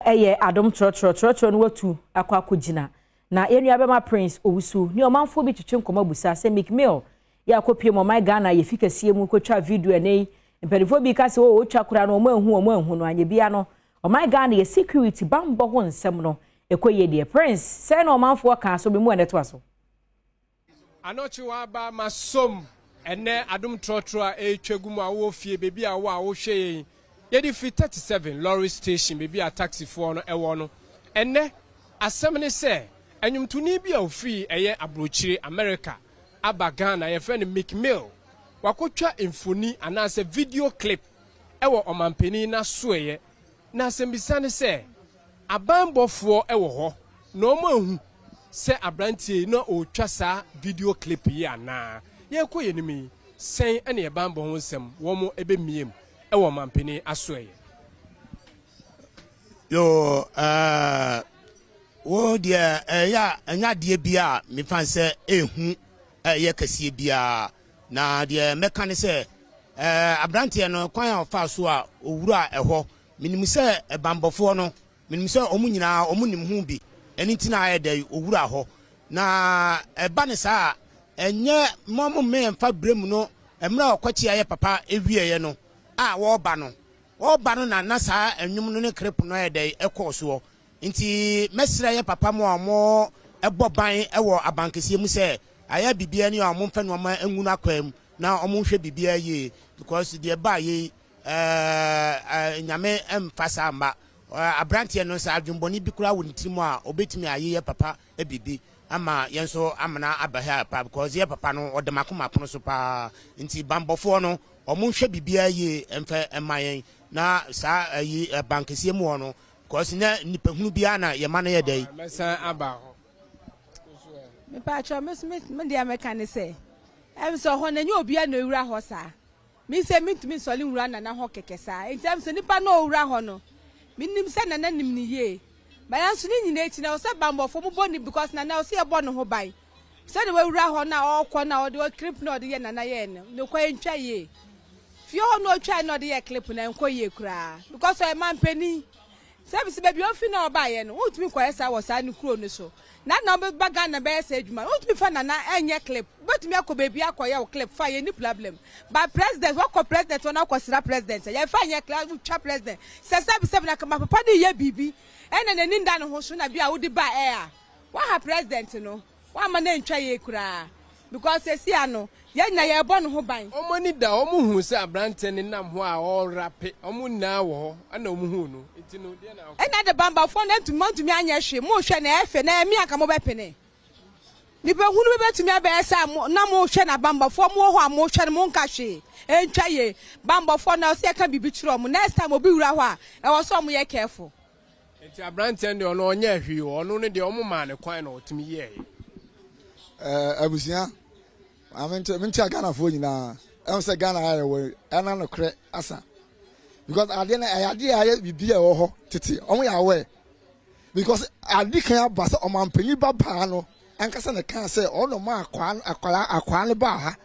Ɛyɛ adom trɔtrɔ trɔtrɔ no watu akɔ akɔgyina na yɛn nua bɛma Prince Owusu ne ɔmanfoɔ bi twetwe nkɔmmɔ abusa sɛ Meek Mill yɛ akɔpie mu ɔman Ghana yɛ fi kɛseɛ mu kɔtwa video ɛnɛ yi mpanimfoɔ bi ka sɛ o ɔtwa koraa no wɔn anhu wɔn anhu no anyɛ bia no ɔman Ghana yɛ security bambɔ ho nsɛm no ɛkɔ yie deɛ Prince sɛn na ɔmanfoɔ kaa so bi mu ɛnɛ toa so. Anɔkye w'aba masom ɛnɛ adom trɔtrɔ a ɛretwa gu mu a wowɔ fie baabi a wowɔ a wohwɛ yɛn yɛde firi 37 lorry station baabi a taxifoɔ no ɛwɔ no ɛnɛ asɛm ne sɛ ɛnwomtoni bi a ofiri ɛyɛ aburokyire America aba Ghana yɛfrɛ no Meek Mill wakɔtwa mfoni anaasɛ video clip ɛwɔ ɔmampanin n'asoɛyɛ Na asɛmbisa ne sɛ, abanbɔfoɔ wɔ hɔ na wɔn ahu sɛ abranteɛ yi na ɔretwa saa video clip yi anaa? Yɛrekɔ yɛn anim yi, sɛn na yɛn banbɔ ho nsɛm wɔn bɛmia mu wɔ ɔmanpanin asoɛeɛ? Yoo ɛɛ wo deɛ ɛyɛ a ɛnyɛ adeɛ bi a mefa sɛ ɛhu ɛyɛ kɛseɛ biara na deɛ mɛka ne sɛ Ɛɛ, aberanteɛ no, kwan a ɔfaa so a ɔwuraa ɛhɔ, menim sɛ banbɔfoɔ no, menim sɛ wɔn nyinaa wɔn nim ho bi, ɛno nti na ayɛ dɛ ɔwuraa hɔ. Na ɛba no saa a, ɛnyɛ mo mo mmɛn mfa berɛ mu no, mmerɛ a ɔkɔkyeaeɛ papa wieeɛ no a wɔreba no, wɔreba no na na saa nnwom no ne krep no ayɛ dɛ ɛkɔɔ soɔ. Nti mɛsrɛ yɛ papa mo a wɔbɔ ban wɔ abankɛseɛ mu sɛ, ayɛ biribiara ni a wɔmfa nnoɔma ngu no akwaa mu na ɔmo nhwɛ biribiara yie because deɛ ɛbaa yei ɛɛ nyame mfa saa mma abranteɛ no sɛ adwenbɔne bi koraa wɔ ne tirim a ɔbɛtumi ayeyɛ papa biribi ama yɛn nso amena aba ha pa because yɛ papa no ɔda makoma pono so paa nti banbɔfoɔ no ɔmo nhwɛ biribiara yie mfɛ mma yɛn na saa ayi bankeseɛ mu hɔ no because nyɛ nipahunu biara na yɛma no yɛ dɛ. Mɛsan aba hɔ. Mepatwɔ me so me deɛ mɛka ne sɛ Ɛm sɛ hɔ no ɛnyɛ obiara na owura hɔ saa. Me sɛ mentumi nsɔre nwura Nana hɔ kɛkɛ saa. Enti ɛm sɛ nipa no a owura hɔ no, menim sɛ Nana nim no yie. But nanso ne nyinaa akyi no ɛwɔ sɛ banbɔfoɔ mo bɔ ne because Nana ɛwɔ sɛ yɛbɔ ne ho ban. Sɛdeɛ wawura hɔ no a ɔrekɔ no a ɔde clip no a ɔde yɛ Nana yɛɛ no, nokware ɛntwa yie. Fie hɔ no a ɔtwaeɛ no a ɔde yɛɛ clip no ɛnkɔ yie koraa because ɔyɛ manpanin. Sɛ bisa baabi a ofi na ɔbaeɛ no, wontumi nkɔyɛ saa wɔ saa ne kuro no so. Na na wobɛba Ghana bɛyɛ saa adwuma no, wontumi fa Nana ɛnyɛ clip. Wobɛtumi akɔ baabi akɔyɛ wo clip, fine, yɛnni problem. But president, woakɔ president hɔ na wokɔsra president a, yɛmfa nyɛ clip, wotwa president. Sɛ sɛbi sɛbi na kama papa no reyɛ biribi ɛna n'ani nda ne ho so na bi a wode ba air a, woaha president no. Wamma no antwa yie koraa because seesei ano yɛn nyinaa yɛrebɔ ne ho ban. Wɔn ani da hɔ, wɔhuu sɛ aberanteɛ no nam hɔ a ɔrerape, wɔn nyinaa wɔ hɔ ɛna wɔhuu no, nti no deɛ na akɔ. Ɛna de bambafoɔ no antumi moantumi anyɛ hwee, mohwɛ na ɛyɛ fɛ na ɛyɛ me anka mobɛpene. Nipa hunu bi bɛtumi abɛyɛ sɛ mo na mohwɛ na bambafoɔ mowɔ hɔ a mohwɛ no monka hwee, ɛntwa yie. Bambafoɔ no ɛwɔ sɛ yɛka biribi kyerɛ wɔn, next time obi wura hɔ a ɛwɔ sɛ wɔyɛ careful. Nti abranteɛ no deɛ ɔno ɔnyɛɛ hwee o, ɔno no deɛ ɔmo maa no kwan na ɔtumi yɛɛyɛ. Ɛɛ abusua, maame nkyɛ menkyia Ghanafoɔ nyinaa. Ɛho sɛ Ghana ayɛ wɔ ɛna nokorɛ asa. Because adeɛ no ɛyɛ adeɛ a ayɛ biribi a ɛwɔ hɔ tete. Wɔn yɛ aware. Because adi kan aba sɛ ɔmanpanyin ba baa no ankasa na ɛkaa sɛ ɔno ma akwaa akwaa akwaa no baa ha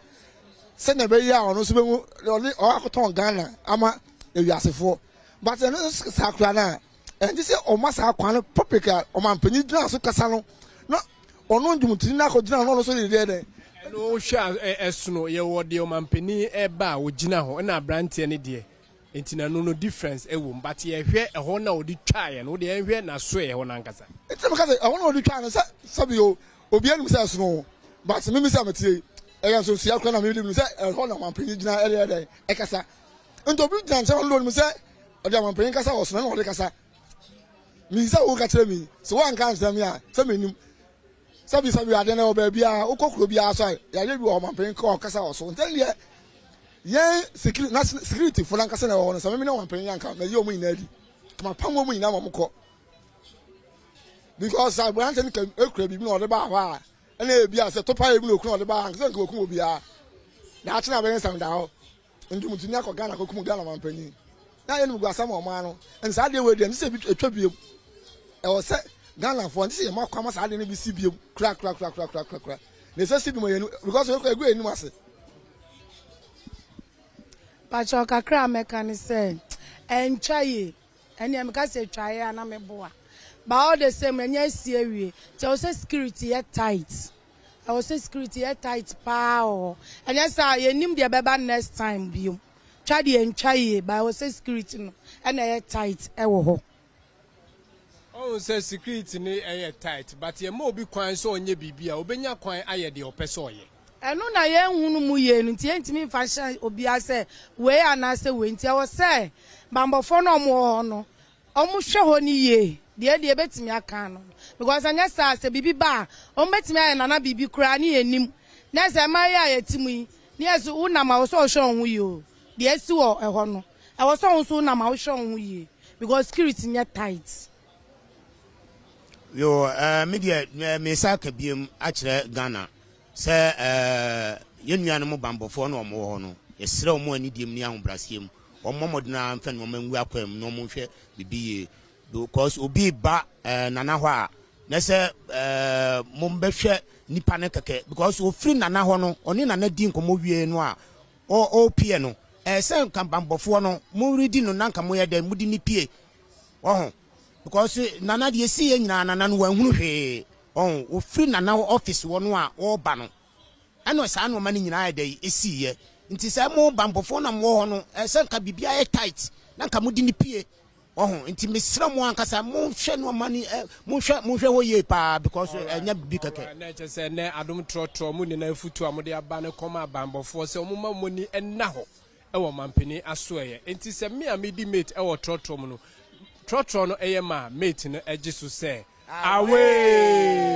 sɛnea ɛbɛyɛ a ɔno nso bɛhu ɔde ɔakɔtɔn Ghana ama ewiasefoɔ. But ɛno nso saa koraa no a, ɛnte sɛ ɔma saa kwan no public a ɔmanpanyin gyina so kasa no na ɔno ndwomtoni no akɔgyina no ɔno nso de deɛ dɛn. Ɛno wohwɛ a ɛsono yɛwɔ deɛ ɔmanpanin ɛba a ɔgyina hɔ ɛna abranteɛ no deɛ nti na ɛno no difference ɛwɔ mu but yɛhwɛ ɛhɔ na ɔde twaeɛ no wodeɛ yɛnhwɛ n'asoɛeɛ hɔ no ankasa. Nti na meka sɛ ɛhɔ na ɔde twaeɛ no sɛ sɛbi o obiara nim sɛ ɛsono o but mimi sɛ metie yi ɛyɛ nsonsoyɛ koraa na mede nim sɛ ɛhɔ na ɔmanpanin gyina ɛde ɛdɛn ɛkasa. Nti obi gyina nkyɛn ɔno de onim sɛ ɔde amanpanyin kasa wɔ so na ɔde kasa. Miyi sɛ woka kyerɛ mi sɛ woanka ankyerɛ me a sɛ menim. Sɛbi sɛbi adeɛ no wɔ baabi a wokɔ kuro biara so a yɛayɛ bi wɔ ɔmanpanyin kɔ ɔkasa wɔ so. Nti deɛ yɛn security na security fo nankasa na ɛwɔ hɔ no sɛ meme ne ɔmanpanyin anka mayi wɔn nyinaa adi. Kama pam wɔn nyinaa ma wɔn kɔ. Because aberante no ekura biribi na ɔde baa hɔ a ɛna ebi a sɛ topa ebi na okura ɔde baa anka sɛ nka okum obiara. Daakye na abɛyɛ nsɛm da hɔ. Nti mutumi akɔ Ghana akɔkum Ghana manpanyin na ayɛ animguasɛm wɔ ɔman no. Nti saa adeɛ wei deɛ ɛnsɛ sɛ ebi etwa biom. Ɛwɔ sɛ Ghanafoɔ ɛnsɛ sɛ yɛma kwan ma saa adeɛ no bi si biom kura kura kura kura kura kura kura. Na ɛsɛ si bi ma yɛn because wei kura egu yɛn anim ase. Pakyɛw kakra a mɛka ne sɛ ɛntwa yie. Ɛnneɛ meka sɛ ɛtwaeɛ a na meboa. But all the same ɛnyɛ asi awie. Nti ɛwɔ sɛ security yɛ tight. Ɛwɔ sɛ security yɛ tight paa wɔ hɔ. Ɛnyɛ saa a yɛnnim deɛ ɛbɛba next time biom. Twa deɛ ɛntwa yie but ɛwɔ sɛ security no ɛna ɛyɛ tight ɛwɔ hɔ. Ɔhu sɛ security no ɛyɛ tight but yɛma obi kwan sɛ ɔnyɛ biribi a ɔbɛnya kwan ayɛ deɛ ɔpɛ sɛ ɔyɛ. Ɛno na yɛnhunu mu yie no nti yɛntumi mfa nhyɛ obiara sɛ wei anaasɛ wei nti ɛwɔ sɛ banbɔfoɔ no a wɔwɔ hɔ no wɔhwɛ hɔ no yie deɛ deɛ yɛbɛtumi aka ano no because ɛnyɛ saa a sɛ biribi ba a wɔbɛtumi ayɛ nana biribi koraa ne yɛnnim na sɛ mmaa yi a yɛte mu yi ne yɛ so wonam a wɔ sɛ ɔhwɛ wo ho yie o deɛ asi wɔ ɛhɔ no ɛwɔ sɛ wo nso wonam a wohwɛ wo ho yie because security nyɛ tight. Yo, eh, me deɛ eh, me nsa aka biem akyerɛ Ghana sɛ eh, yɛn nuanom banbɔfoɔ na wɔn wɔ hɔ no, yɛsrɛ wɔn anidie mu ne ahobrɛaseɛ mu, wɔn mmɔ mmɔden ara mfa nneɛma ngu akwan mu na wɔn nhwɛ biribi yie because obi ba eh, nana hɔ a na sɛ eh, mo bɛhwɛ nipa no kɛkɛ because ofiri nana hɔ no ɔne nana di nkɔmmɔ wie no a ɔrepie no ɛyɛ sɛ nka banbɔfoɔ no mo redi no na nka moyɛ dɛn mode ne pie ɔho because nana deɛ ɛsi yɛ nyinaa nana no wanhunu hwee ɔho ofiri nana office wɔ no a ɔreba no ɛna saa nneɛma no nyinaa yɛ dɛn ɛsi yɛ nti sɛ mo banbɔfoɔ na mowɔ hɔ no ɛyɛ sɛ nka biribiara yɛ tight na nka mode ne pie Wahu? Nti mesrɛ mo ankasa monhwɛ nnoɔma no ɛ, monhwɛ, monhwɛ hɔ yie paa because ɛnyɛ biribi kɛkɛ. Alright, na ɛkyɛ sɛ ɛnɛ Adom Trɔtrɔ mo nyinaa afutuo a mode aba no kɔma abanbɔfoɔ sɛ wɔn mma wɔn ani nna hɔ wɔ ɔmampanin asoɛeɛ. Nti sɛ me a medi mate wɔ trɔtrɔ mu no, trɔtrɔ no yɛ ma a, mate no gye so sɛ Away!